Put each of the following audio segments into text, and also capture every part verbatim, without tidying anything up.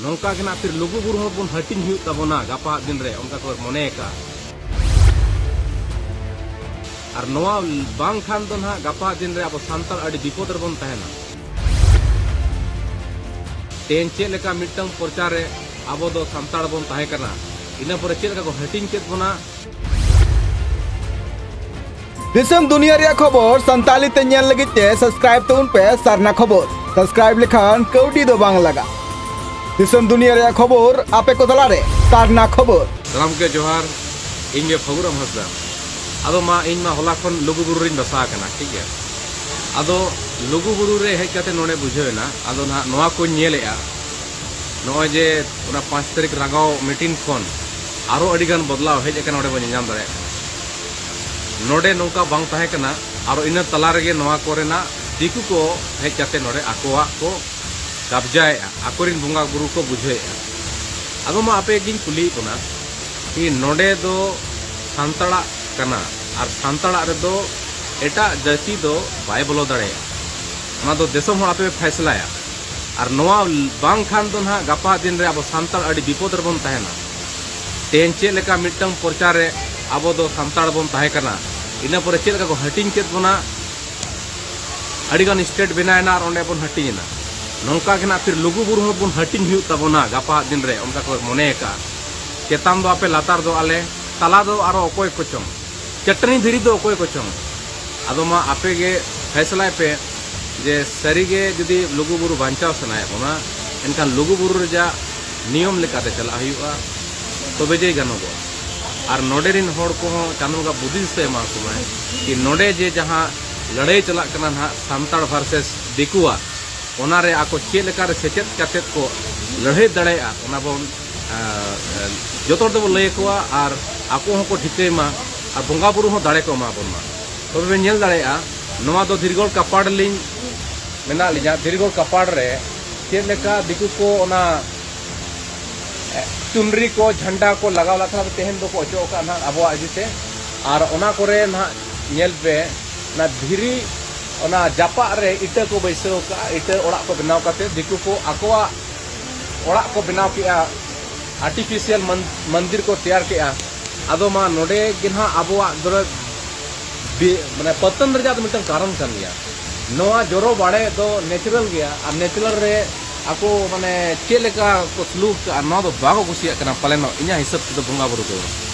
ᱱᱚᱝᱠᱟ ᱜᱮ ᱱᱟᱜ ᱯᱷᱤᱨ ᱞᱩᱜᱩ ᱵᱩᱨᱩ ᱦᱚᱸᱵᱚᱱ ᱦᱟᱹᱴᱤᱧ ᱦᱩᱭᱩᱜ ᱛᱟᱵᱚᱱᱟ ᱜᱟᱯᱟ ᱫᱤᱱ ᱨᱮ, ᱚᱱᱠᱟ ᱠᱚ ᱢᱚᱱᱮ ᱟᱠᱟᱫᱼᱟ᱾ ᱟᱨ ᱱᱚᱣᱟ ᱵᱟᱝᱠᱷᱟᱱ ᱫᱚ ᱱᱟᱦᱟᱜ ᱜᱟᱯᱟ ᱫᱤᱱ ᱨᱮ ᱟᱵᱚ ᱥᱟᱱᱛᱟᱲ ᱟᱹᱰᱤ ᱵᱤᱯᱚᱫ ᱨᱮᱵᱚᱱ ᱛᱟᱦᱮᱱᱟ᱾ ᱛᱮᱦᱮᱧ ᱪᱮᱫ ᱞᱮᱠᱟ ᱢᱤᱫᱴᱟᱝ ᱯᱚᱨᱪᱟᱨ ᱨᱮ ᱟᱵᱚ ᱫᱚ ᱥᱟᱱᱛᱟᱲ ᱵᱚᱱ ᱛᱟᱦᱮᱸ ᱠᱟᱱᱟ, ᱤᱱᱟᱹ ᱯᱚᱨᱮ ᱪᱮᱫ ᱞᱮᱠᱟ ᱠᱚ ᱦᱟᱹᱴᱤᱧ ᱠᱮᱫ ᱵᱚᱱᱟ, ᱫᱤᱥᱚᱢ ᱫᱩᱱᱤᱭᱟᱹ ᱨᱮᱭᱟᱜ ᱠᱷᱚᱵᱚᱨ ᱥᱟᱱᱛᱟᱲᱤ ᱛᱮ ᱧᱮᱞ ᱞᱟᱹᱜᱤᱫ ᱛᱮ ᱥᱟᱵᱥᱠᱨᱟᱭᱤᱵ ᱛᱟᱵᱚᱱ ᱯᱮ ᱥᱟᱨᱱᱟ ᱠᱷᱚᱵᱚᱨ᱾ ᱥᱟᱵᱥᱠᱨᱟᱭᱤᱵ ᱞᱮᱠᱷᱟᱱ ᱠᱟᱹᱣᱰᱤ ᱫᱚ ᱵᱟᱝ ᱞᱟᱜᱟᱜ᱾ ᱫᱤᱥᱚᱢ ᱫᱩᱱᱤᱭᱟᱹ ᱨᱮᱭᱟᱜ ᱠᱷᱚᱵᱚᱨ ᱟᱯᱮ ᱠᱚ ᱛᱟᱞᱟᱨᱮ ᱥᱟᱨᱱᱟ ᱠᱷᱚᱵᱚᱨ᱾ ᱥᱟᱱᱟᱢ ᱠᱚ ᱡᱚᱦᱟᱨ, ᱤᱧ ᱜᱮ ᱯᱷᱟᱹᱜᱩᱨᱟᱢ ᱦᱟᱸᱥᱫᱟ᱾ ᱟᱫᱚ ᱢᱟ, ᱤᱧ ᱢᱟ ᱦᱚᱞᱟ ᱠᱷᱚᱱ ᱞᱩᱜᱩᱵᱩᱨᱩ ᱨᱤᱧ ᱵᱟᱥᱟ ᱟᱠᱟᱱᱟ, ᱴᱷᱤᱠ ᱜᱮᱭᱟ᱾ ᱟᱫᱚ ᱞᱩᱜᱩᱵᱩᱨᱩ ᱨᱮ ᱦᱮᱡ ᱠᱟᱛᱮ ᱱᱚᱰᱮ ᱵᱩᱡᱷᱟᱹᱣ ᱮᱱᱟ, ᱟᱫᱚ ᱱᱟᱦᱟᱜ ᱱᱚᱣᱟ ᱠᱚᱧ ᱧᱮᱞᱮᱜᱼᱟ, ᱱᱚᱜᱼᱚᱭ ᱡᱮ ᱚᱱᱟ ᱯᱟᱸᱪ ᱛᱟᱹᱨᱤᱠᱷ ᱨᱟᱜᱟᱣ ᱢᱤᱴᱤᱝ ᱠᱷᱚᱱ ᱟᱨᱚ ᱟᱹᱰᱤ ᱜᱟᱱ ᱵᱚᱫᱞᱟᱣ ᱦᱮᱡ ᱟᱠᱟᱱᱟ, ᱱᱚᱰᱮ ᱵᱚᱱ ᱧᱮᱞ ᱧᱟᱢ ᱫᱟᱲᱮᱭᱟᱜ ᱠᱟᱱᱟ᱾ ᱱᱚᱰᱮ ᱱᱚᱝᱠᱟ ᱵᱟᱝ ᱛᱟᱦᱮᱸ ᱠᱟᱱᱟ, ᱟᱨᱚ ᱤᱱᱟᱹ ᱛᱟᱞᱟ ᱨᱮᱜᱮ ᱱᱚᱣᱟ ᱠᱚᱨᱮᱱᱟᱜ ᱫᱤᱠᱩ ᱠᱚ ᱦᱮᱡ ᱠᱟᱛᱮ ᱱᱚᱰᱮ ᱟᱠᱚᱣᱟᱜ ᱠᱚ ᱠᱟᱵᱽᱡᱟᱭᱮᱜᱼᱟ, ᱟᱠᱚᱨᱮᱱ ᱵᱚᱸᱜᱟ ᱵᱩᱨᱩ ᱠᱚ ᱵᱩᱡᱷᱟᱹᱣᱮᱜᱼᱟ᱾ ᱟᱫᱚ ᱢᱟ ᱟᱯᱮ ᱜᱤᱧ ᱠᱩᱞᱤᱭᱮᱫ ᱵᱚᱱᱟ ᱠᱤ ᱱᱚᱰᱮ ᱫᱚ ᱥᱟᱱᱛᱟᱲᱟᱜ ᱠᱟᱱᱟ, ᱟᱨ ᱥᱟᱱᱛᱟᱲᱟᱜ ᱨᱮᱫᱚ ᱮᱴᱟᱜ ᱡᱟᱹᱛᱤ ᱫᱚ ᱵᱟᱭ ᱵᱚᱞᱚ ᱫᱟᱲᱮᱭᱟᱜᱼᱟ᱾ ᱚᱱᱟ ᱫᱚ ᱫᱤᱥᱚᱢ ᱦᱚᱲ ᱟᱯᱮ ᱯᱮ ᱯᱷᱟᱭᱥᱞᱟᱭᱟ᱾ ᱟᱨ ᱱᱚᱣᱟ ᱵᱟᱝᱠᱷᱟᱱ ᱫᱚ ᱱᱟᱦᱟᱜ ᱜᱟᱯᱟ ᱫᱤᱱ ᱨᱮ ᱟᱵᱚ ᱥᱟᱱᱛᱟᱲ ᱟᱹᱰᱤ ᱵᱤᱯᱚᱫ ᱨᱮᱵᱚᱱ ᱛᱟᱦᱮᱱᱟ᱾ ᱛᱮᱦᱮᱧ ᱪᱮᱫ ᱞᱮᱠᱟ ᱢᱤᱫᱴᱟᱝ ᱯᱚᱨᱪᱟᱨ ᱨᱮ ᱟᱵᱚ ᱫᱚ ᱥᱟᱱᱛᱟᱲ ᱵᱚᱱ ᱛᱟᱦᱮᱸ ᱠᱟᱱᱟ, ᱤᱱᱟᱹ ᱯᱚᱨᱮ ᱪᱮᱫ ᱞᱮᱠᱟ ᱠᱚ ᱦᱟᱹᱴᱤᱧ ᱠᱮᱫ ᱵᱚᱱᱟ, ᱟᱹᱰᱤᱜᱟᱱ ᱥᱴᱮᱴ ᱵᱮᱱᱟᱣ ᱮᱱᱟ ᱟᱨ ᱚᱸᱰᱮ ᱵᱚᱱ ᱦᱟᱹᱴᱤᱧ ᱮᱱᱟ᱾ ᱱᱚᱝᱠᱟ ᱜᱮ ᱱᱟᱜ ᱯᱷᱤᱨ ᱞᱩᱜᱩ ᱵᱩᱨᱩ ᱦᱚᱸ ᱵᱚᱱ ᱦᱟᱹᱴᱤᱧ ᱦᱩᱭᱩᱜ ᱛᱟᱵᱚᱱᱟ ᱜᱟᱯᱟ ᱫᱤᱱ ᱨᱮ, ᱚᱱᱠᱟ ᱠᱚ ᱢᱚᱱᱮ ᱟᱠᱟᱫᱼᱟ᱾ ᱪᱮᱛᱟᱱ ᱫᱚ ᱟᱯᱮ, ᱞᱟᱛᱟᱨ ᱫᱚ ᱟᱞᱮ, ᱛᱟᱞᱟ ᱫᱚ ᱟᱨᱚ ᱚᱠᱚᱭ ᱠᱚᱪᱚᱝ, ᱪᱟᱹᱴᱟᱹᱱᱤ ᱫᱷᱤᱨᱤ ᱫᱚ ᱚᱠᱚᱭ ᱠᱚᱪᱚᱝ᱾ ᱟᱫᱚ ᱢᱟ ᱟᱯᱮ ᱜᱮ ᱯᱷᱮᱥᱞᱟᱭ ᱯᱮ ᱡᱮ ᱥᱟᱹᱨᱤᱜᱮ ᱡᱩᱫᱤ ᱞᱩᱜᱩ ᱵᱩᱨᱩ ᱵᱟᱧᱪᱟᱣ ᱥᱟᱱᱟᱭᱮᱫ ᱵᱚᱱᱟ, ᱮᱱᱠᱷᱟᱱ ᱞᱩᱜᱩ ᱵᱩᱨᱩ ᱨᱮᱭᱟᱜ ᱱᱤᱭᱚᱢ ᱞᱮᱠᱟᱛᱮ ᱪᱟᱞᱟᱜ ᱦᱩᱭᱩᱜᱼᱟ, ᱛᱚᱵᱮ ᱡᱮ ᱜᱟᱱᱚᱜᱚᱜᱼᱟ᱾ ᱟᱨ ᱱᱚᱰᱮ ᱨᱤᱱ ᱦᱚᱲ ᱠᱚᱦᱚᱸ ᱪᱟᱸᱫᱳ ᱵᱚᱸᱜᱟ ᱵᱩᱫᱷᱤ ᱫᱤᱥᱟᱹ ᱮᱢᱟ ᱠᱚ ᱢᱟᱭ ᱠᱤ ᱱᱚᱰᱮ ᱡᱮ ᱡᱟᱦᱟᱸ ᱞᱟᱹᱲᱦᱟᱹᱭ ᱪᱟᱞᱟᱜ ᱠᱟᱱᱟ ᱱᱟᱦᱟᱜ ᱥᱟᱱᱛᱟᱲ ᱵᱷᱟᱨᱥᱮᱥ ᱫᱤᱠᱩᱣᱟᱜ, ᱚᱱᱟᱨᱮ ᱟᱠᱚ ᱪᱮᱫ ᱞᱮᱠᱟᱨᱮ ᱥᱮᱪᱮᱫ ᱠᱟᱛᱮᱫ ᱠᱚ ᱞᱟᱹᱲᱦᱟᱹᱭ ᱫᱟᱲᱮᱭᱟᱜᱼᱟ, ᱚᱱᱟ ᱵᱚᱱ, ᱟᱸ, ᱡᱚᱛᱚ ᱦᱚᱲ ᱛᱮᱵᱚᱱ ᱞᱟᱹᱭ ᱟᱠᱚᱣᱟ ᱟᱨ ᱟᱠᱚ ᱦᱚᱸᱠᱚ ᱴᱷᱤᱠᱟᱹᱭ ᱢᱟ ᱟᱨ ᱵᱚᱸᱜᱟ ᱵᱩᱨᱩ ᱦᱚᱸ ᱫᱟᱲᱮ ᱠᱚ ᱮᱢᱟ ᱵᱚᱱ ᱢᱟ᱾ ᱛᱚᱵᱮ ᱵᱮᱱ ᱧᱮᱞ ᱫᱟᱲᱮᱭᱟᱜᱼᱟ, ᱱᱚᱣᱟ ᱫᱚ ᱫᱷᱤᱨᱤᱜᱚᱲ ᱠᱟᱯᱟᱲ ᱨᱮᱞᱤᱧ ᱢᱮᱱᱟᱜ ᱞᱤᱧᱟ᱾ ᱫᱷᱤᱨᱤᱜᱚᱲ ᱠᱟᱯᱟᱲ ᱨᱮ ᱪᱮᱫ ᱞᱮᱠᱟ ᱫᱤᱠᱩ ᱠᱚ ᱚᱱᱟ, ᱮ, ᱪᱩᱱᱨᱤ ᱠᱚ, ᱡᱷᱟᱱᱰᱟ ᱠᱚ ᱞᱟᱜᱟᱣ ᱞᱮᱫ ᱛᱟᱦᱮᱸ, ᱛᱮᱦᱮᱧ ᱫᱚᱠᱚ ᱚᱪᱚᱜ ᱟᱠᱟᱫ ᱱᱟᱦᱟᱜ ᱟᱵᱚᱣᱟᱜ ᱤᱫᱤᱛᱮ᱾ ᱟᱨ ᱚᱱᱟ ᱠᱚᱨᱮ ᱱᱟᱦᱟᱜ ᱧᱮᱞ ᱯᱮ, ᱚᱱᱟ ᱫᱷᱤᱨᱤ, ᱚᱱᱟ ᱡᱟᱯᱟᱜ ᱨᱮ ᱤᱴᱟᱹ ᱠᱚ ᱵᱟᱹᱭᱥᱟᱹᱣ ᱟᱠᱟᱫᱼᱟ, ᱤᱴᱟᱹ ᱚᱲᱟᱜ ᱠᱚ ᱵᱮᱱᱟᱣ ᱠᱟᱛᱮ ᱫᱤᱠᱩ ᱠᱚ ᱟᱠᱚᱣᱟᱜ ᱚᱲᱟᱜ ᱠᱚ ᱵᱮᱱᱟᱣ ᱠᱮᱜᱼᱟ, ᱟᱨᱴᱤᱯᱷᱤᱥᱤᱭᱟᱞ ᱢᱚᱱ-, ᱢᱚᱱᱫᱤᱨ ᱠᱚ ᱛᱮᱭᱟᱨ ᱠᱮᱜᱼᱟ᱾ ᱟᱫᱚ ᱢᱟ ᱱᱚᱰᱮ ᱜᱮ ᱱᱟᱦᱟᱜ ᱟᱵᱚᱣᱟᱜ ᱫᱚ ᱵᱮ-, ᱢᱟᱱᱮ ᱯᱟᱹᱛᱟᱹᱱ ᱨᱮᱭᱟᱜ ᱫᱚ ᱢᱤᱫᱴᱟᱝ ᱠᱟᱨᱚᱱ ᱠᱟᱱ ᱜᱮᱭᱟ᱾ ᱱᱚᱣᱟ ᱡᱚᱨᱚ ᱵᱟᱲᱮ ᱫᱚ ᱱᱮᱪᱟᱨᱟᱞ ᱜᱮᱭᱟ, ᱟᱨ ᱱᱮᱪᱟᱨᱟᱞ ᱨᱮ ᱟᱠᱚ ᱢᱟᱱᱮ ᱪᱮᱫ ᱞᱮᱠᱟ ᱠᱚ ᱥᱞᱩᱠ ᱠᱟᱜᱼᱟ, ᱱᱚᱣᱟ ᱫᱚ ᱵᱟᱠᱚ ᱠᱩᱥᱤᱭᱟᱜ ᱠᱟᱱᱟ ᱯᱟᱞᱮᱱᱚᱜ, ᱤᱧᱟᱹᱜ ᱦᱤᱥᱟᱹᱵ ᱛᱮᱫᱚ ᱵᱚᱸᱜᱟ ᱵᱩᱨᱩ ᱫᱚ᱾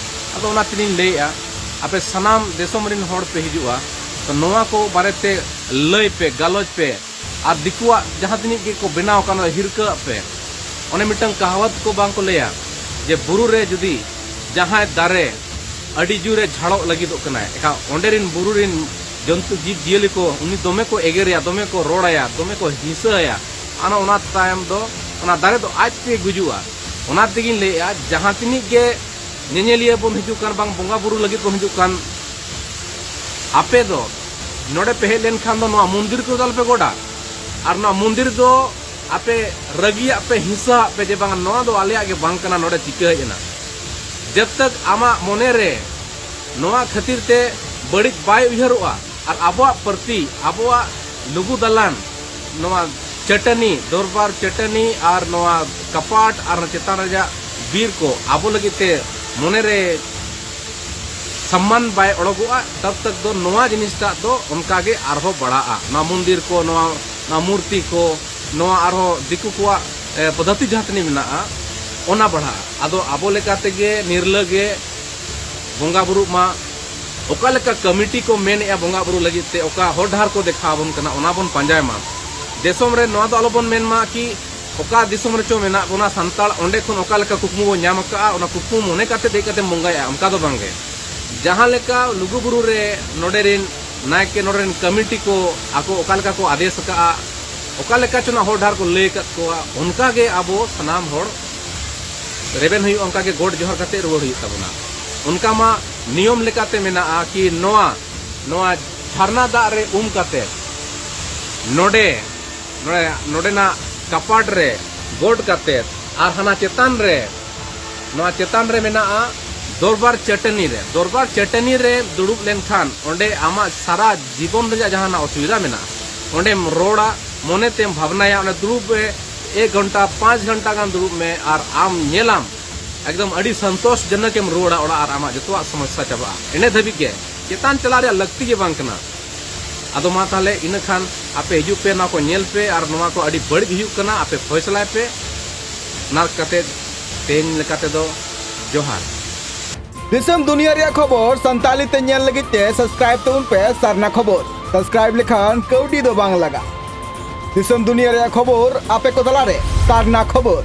ᱟᱫᱚ ᱚᱱᱟ ᱛᱮᱞᱤᱧ ᱞᱟᱹᱭᱮᱜᱼᱟ, ᱟᱯᱮ ᱥᱟᱱᱟᱢ ᱫᱤᱥᱚᱢ ᱨᱮᱱ ᱦᱚᱲ ᱯᱮ ᱦᱤᱡᱩᱜᱼᱟ, ᱛᱚ ᱱᱚᱣᱟ ᱠᱚ ᱵᱟᱨᱮᱛᱮ ᱞᱟᱹᱭ ᱯᱮ, ᱜᱟᱞᱚᱪ ᱯᱮ, ᱟᱨ ᱫᱤᱠᱩᱣᱟᱜ ᱡᱟᱦᱟᱸ ᱛᱤᱱᱟᱹᱜ ᱜᱮᱠᱚ ᱵᱮᱱᱟᱣ ᱟᱠᱟᱱ, ᱚᱱᱟ ᱦᱤᱨᱠᱟᱹᱣᱟᱜ ᱯᱮ᱾ ᱚᱱᱮ ᱢᱤᱫᱴᱟᱝ ᱠᱟᱦᱟᱣᱟᱛ ᱠᱚ ᱵᱟᱝ ᱠᱚ ᱞᱟᱹᱭᱟ ᱡᱮ ᱵᱩᱨᱩ ᱨᱮ ᱡᱩᱫᱤ ᱡᱟᱦᱟᱸᱭ ᱫᱟᱨᱮ ᱟᱹᱰᱤ ᱡᱳᱨᱮ ᱡᱷᱟᱲᱚᱜ ᱞᱟᱹᱜᱤᱫᱚᱜ ᱠᱟᱱᱟᱭ, ᱮᱱᱠᱷᱟᱱ ᱚᱸᱰᱮ ᱨᱮᱱ ᱵᱩᱨᱩ ᱨᱮᱱ ᱡᱚᱱᱛᱩ ᱡᱤᱵᱽ ᱡᱤᱭᱟᱹᱞᱤ ᱠᱚ ᱩᱱᱤ ᱫᱚᱢᱮ ᱠᱚ ᱮᱜᱮᱨᱮᱭᱟ, ᱫᱚᱢᱮ ᱠᱚ ᱨᱚᱲᱟᱭᱟ, ᱫᱚᱢᱮ ᱠᱚ ᱦᱤᱸᱥᱟᱹᱭᱟ᱾ ᱟᱨ ᱚᱱᱟ ᱛᱟᱭᱚᱢ ᱫᱚ ᱚᱱᱟ ᱫᱟᱨᱮ ᱫᱚ ᱟᱡ ᱛᱮ ᱜᱩᱡᱩᱜᱼᱟ᱾ ᱚᱱᱟ ᱛᱮᱜᱤᱧ ᱞᱟᱹᱭᱮᱜᱼᱟ, ᱡᱟᱦᱟᱸ ᱛᱤᱱᱟᱹᱜ ᱜᱮ ᱧᱮᱧᱮᱞᱤᱭᱟᱹ ᱵᱚᱱ ᱦᱤᱡᱩᱜ ᱠᱟᱱ, ᱵᱟᱝ ᱵᱚᱸᱜᱟ ᱵᱩᱨᱩ ᱞᱟᱹᱜᱤᱫ ᱵᱚᱱ ᱦᱤᱡᱩᱜ ᱠᱟᱱ, ᱟᱯᱮ ᱫᱚ ᱱᱚᱰᱮ ᱯᱮ ᱦᱮᱡ ᱞᱮᱱᱠᱷᱟᱱ ᱫᱚ ᱱᱚᱣᱟ ᱢᱚᱱᱫᱤᱨ ᱠᱚᱫᱚ ᱟᱞᱚᱯᱮ ᱜᱚᱰᱟ᱾ ᱟᱨ ᱱᱚᱣᱟ ᱢᱚᱱᱫᱤᱨ ᱫᱚ ᱟᱯᱮ ᱨᱟᱹᱜᱤᱭᱟᱜ ᱯᱮ, ᱦᱤᱸᱥᱟᱹᱣᱟᱜ ᱯᱮ ᱡᱮ ᱵᱟᱝ, ᱱᱚᱣᱟ ᱫᱚ ᱟᱞᱮᱭᱟᱜ ᱜᱮ ᱵᱟᱝ ᱠᱟᱱᱟ, ᱱᱚᱰᱮ ᱪᱤᱠᱟᱹ ᱦᱮᱡ ᱮᱱᱟ᱾ ᱡᱟᱵ ᱛᱟᱠ ᱟᱢᱟᱜ ᱢᱚᱱᱮ ᱨᱮ ᱱᱚᱣᱟ ᱠᱷᱟᱹᱛᱤᱨ ᱛᱮ ᱵᱟᱹᱲᱤᱡ ᱵᱟᱭ ᱩᱭᱦᱟᱹᱨᱚᱜᱼᱟ ᱟᱨ ᱟᱵᱚᱣᱟᱜ ᱯᱨᱚᱛᱤ, ᱟᱵᱚᱣᱟᱜ ᱞᱩᱜᱩ ᱫᱟᱞᱟᱱ, ᱱᱚᱣᱟ ᱪᱟᱹᱴᱟᱹᱱᱤ, ᱫᱚᱨᱵᱟᱨ ᱪᱟᱹᱴᱟᱹᱱᱤ ᱟᱨ ᱱᱚᱣᱟ ᱠᱟᱯᱟᱴ ᱟᱨ ᱪᱮᱛᱟᱱ ᱨᱮᱭᱟᱜ ᱵᱤᱨ ᱠᱚ ᱟᱵᱚ ᱞᱟᱹᱜᱤᱫ ᱛᱮ ᱢᱚᱱᱮ ᱨᱮ ᱥᱚᱢᱢᱟᱱ ᱵᱟᱭ ᱚᱰᱚᱠᱚᱜᱼᱟ, ᱛᱟᱵ ᱛᱟᱠ ᱫᱚ ᱱᱚᱣᱟ ᱡᱤᱱᱤᱥᱴᱟᱜ ᱫᱚ ᱚᱱᱠᱟ ᱜᱮ ᱟᱨᱦᱚᱸ ᱵᱟᱲᱟᱜᱼᱟ᱾ ᱱᱚᱣᱟ ᱢᱚᱱᱫᱤᱨ ᱠᱚ, ᱱᱚᱣᱟ, ᱱᱚᱣᱟ ᱢᱩᱨᱛᱤ ᱠᱚ, ᱱᱚᱣᱟ ᱟᱨᱦᱚᱸ ᱫᱤᱠᱩ ᱠᱚᱣᱟᱜ, ᱮ, ᱯᱚᱫᱽᱫᱷᱚᱛᱤ ᱡᱟᱦᱟᱸ ᱛᱤᱱᱟᱹᱜ ᱢᱮᱱᱟᱜᱼᱟ, ᱚᱱᱟ ᱵᱟᱲᱦᱟᱜᱼᱟ᱾ ᱟᱫᱚ ᱟᱵᱚ ᱞᱮᱠᱟ ᱛᱮᱜᱮ ᱱᱤᱨᱞᱟᱹ ᱜᱮ ᱵᱚᱸᱜᱟ ᱵᱩᱨᱩᱜ ᱢᱟ, ᱚᱠᱟ ᱞᱮᱠᱟ ᱠᱚᱢᱤᱴᱤ ᱠᱚ ᱢᱮᱱᱮᱜᱼᱟ ᱵᱚᱸᱜᱟ ᱵᱩᱨᱩ ᱞᱟᱹᱜᱤᱫ ᱛᱮ, ᱚᱠᱟ ᱦᱚᱨ ᱰᱟᱦᱟᱨ ᱠᱚ ᱫᱮᱠᱷᱟᱣ ᱟᱵᱚᱱ ᱠᱟᱱᱟ, ᱚᱱᱟ ᱵᱚᱱ ᱯᱟᱸᱡᱟᱭ ᱢᱟ᱾ ᱫᱤᱥᱚᱢ ᱨᱮ ᱱᱚᱣᱟ ᱫᱚ ᱟᱞᱚᱵᱚᱱ ᱢᱮᱱ ᱢᱟ ᱠᱤ ᱚᱠᱟ ᱫᱤᱥᱚᱢ ᱨᱮᱪᱚ ᱢᱮᱱᱟᱜ ᱵᱚᱱᱟ ᱥᱟᱱᱛᱟᱲ, ᱚᱸᱰᱮ ᱠᱷᱚᱱ ᱚᱠᱟ ᱞᱮᱠᱟ ᱠᱩᱠᱢᱩ ᱵᱚᱱ ᱧᱟᱢ ᱟᱠᱟᱫᱼᱟ, ᱚᱱᱟ ᱠᱩᱠᱢᱩ ᱢᱚᱱᱮ ᱠᱟᱛᱮ ᱦᱮᱡ ᱠᱟᱛᱮ ᱵᱚᱸᱜᱟᱭᱟ, ᱚᱱᱠᱟ ᱫᱚ ᱵᱟᱝᱜᱮ᱾ ᱡᱟᱦᱟᱸ ᱞᱮᱠᱟ ᱞᱩᱜᱩ ᱵᱩᱨᱩ ᱨᱮ ᱱᱚᱰᱮ ᱨᱮᱱ ᱱᱟᱭᱠᱮ, ᱱᱚᱰᱮ ᱨᱮᱱ ᱠᱚᱢᱤᱴᱤ ᱠᱚ ᱟᱠᱚ ᱚᱠᱟ ᱞᱮᱠᱟ ᱠᱚ ᱟᱫᱮᱥ ᱟᱠᱟᱫᱼᱟ, ᱚᱠᱟ ᱞᱮᱠᱟ ᱪᱚ ᱚᱱᱟ ᱦᱚᱨ ᱰᱟᱦᱟᱨ ᱠᱚ ᱞᱟᱹᱭ ᱟᱠᱟᱫ ᱠᱚᱣᱟ, ᱚᱱᱠᱟ ᱜᱮ ᱟᱵᱚ ᱥᱟᱱᱟᱢ ᱦᱚᱲ ᱨᱮᱵᱮᱱ ᱦᱩᱭᱩᱜᱼᱟ, ᱚᱱᱠᱟ ᱜᱮ ᱜᱚᱰ ᱡᱚᱦᱟᱨ ᱠᱟᱛᱮ ᱨᱩᱣᱟᱹᱲ ᱦᱩᱭᱩᱜ ᱛᱟᱵᱚᱱᱟ᱾ ᱚᱱᱠᱟ ᱢᱟ ᱱᱤᱭᱚᱢ ᱞᱮᱠᱟᱛᱮ ᱢᱮᱱᱟᱜᱼᱟ ᱠᱤ ᱱᱚᱣᱟ, ᱱᱚᱣᱟ ᱡᱷᱟᱨᱱᱟ ᱫᱟᱜ ᱨᱮ ᱩᱢ ᱠᱟᱛᱮ ᱱᱚᱰᱮ, ᱱᱚᱰᱮ, ᱱᱚᱰᱮᱱᱟᱜ ᱠᱟᱯᱟᱴ ᱨᱮ ᱜᱚᱰ ᱠᱟᱛᱮ ᱟᱨ ᱦᱟᱱᱟ ᱪᱮᱛᱟᱱ ᱨᱮ, ᱱᱚᱣᱟ ᱪᱮᱛᱟᱱ ᱨᱮ ᱢᱮᱱᱟᱜᱼᱟ ᱫᱚᱨᱵᱟᱨ ᱪᱟᱹᱴᱟᱹᱱᱤ ᱨᱮ᱾ ᱫᱚᱨᱵᱟᱨ ᱪᱟᱹᱴᱟᱹᱱᱤ ᱨᱮ ᱫᱩᱲᱩᱵ ᱞᱮᱱᱠᱷᱟᱱ ᱚᱸᱰᱮ ᱟᱢᱟᱜ ᱥᱟᱨᱟ ᱡᱤᱵᱚᱱ ᱨᱮᱭᱟᱜ ᱡᱟᱦᱟᱱᱟᱜ ᱚᱥᱩᱵᱤᱫᱷᱟ ᱢᱮᱱᱟᱜᱼᱟ, ᱚᱸᱰᱮᱢ ᱨᱚᱲᱟ, ᱢᱚᱱᱮ ᱛᱮᱢ ᱵᱷᱟᱵᱽᱱᱟᱭᱟ, ᱚᱸᱰᱮ ᱫᱩᱲᱩᱵ ᱨᱮ ᱮᱠ ᱜᱷᱚᱱᱴᱟ, ᱯᱟᱸᱪ ᱜᱷᱚᱱᱴᱟ ᱜᱟᱱ ᱫᱩᱲᱩᱵ ᱢᱮ ᱟᱨ ᱟᱢ ᱧᱮᱞᱟᱢ ᱮᱠᱫᱚᱢ ᱟᱹᱰᱤ ᱥᱚᱱᱛᱳᱥᱡᱚᱱᱚᱠ ᱮᱢ ᱨᱩᱣᱟᱹᱲᱟ ᱚᱲᱟᱜ ᱟᱨ ᱟᱢᱟᱜ ᱡᱚᱛᱚᱣᱟᱜ ᱥᱚᱢᱚᱥᱥᱟ ᱪᱟᱵᱟᱜᱼᱟ᱾ ᱮᱸᱰᱮ ᱫᱷᱟᱹᱵᱤᱡ ᱜᱮ, ᱪᱮᱛᱟᱱ ᱪᱟᱞᱟᱜ ᱨᱮᱭᱟᱜ ᱞᱟᱹᱠᱛᱤ ᱜᱮ ᱵᱟᱝ ᱠᱟᱱᱟ᱾ ᱟᱫᱚ ᱢᱟ ᱛᱟᱦᱞᱮ ᱤᱱᱟᱹ ᱠᱷᱟᱱ ᱟᱯᱮ ᱦᱤᱡᱩᱜ ᱯᱮ, ᱱᱚᱣᱟ ᱠᱚ ᱧᱮᱞ ᱯᱮ ᱟᱨ ᱱᱚᱣᱟ ᱠᱚ ᱟᱹᱰᱤ ᱵᱟᱹᱲᱤᱡ ᱦᱩᱭᱩᱜ ᱠᱟᱱᱟ, ᱟᱯᱮ ᱯᱷᱚᱭᱥᱟᱞᱟᱭ ᱯᱮ᱾ ᱚᱱᱟ ᱠᱟᱛᱮ ᱛᱮᱦᱮᱧ ᱞᱮᱠᱟ ᱛᱮᱫᱚ ᱡᱚᱦᱟᱨ᱾ ᱫᱤᱥᱚᱢ ᱫᱩᱱᱤᱭᱟᱹ ᱨᱮᱭᱟᱜ ᱠᱷᱚᱵᱚᱨ ᱥᱟᱱᱛᱟᱲᱤ ᱛᱮ ᱧᱮᱞ ᱞᱟᱹᱜᱤᱫ ᱛᱮ subscribe ᱛᱟᱵᱚᱱ ᱯᱮ ᱥᱟᱨᱱᱟ ᱠᱷᱚᱵᱚᱨ᱾ Subscribe ᱞᱮᱠᱷᱟᱱ ᱠᱟᱹᱣᱰᱤ ᱫᱚ ᱵᱟᱝ ᱞᱟᱜᱟᱜᱼᱟ᱾ ᱫᱤᱥᱚᱢ ᱫᱩᱱᱤᱭᱟᱹ ᱨᱮᱭᱟᱜ ᱠᱷᱚᱵᱚᱨ ᱟᱯᱮ ᱠᱚ ᱛᱟᱞᱟᱨᱮ ᱥᱟᱨᱱᱟ ᱠᱷᱚᱵᱚᱨ᱾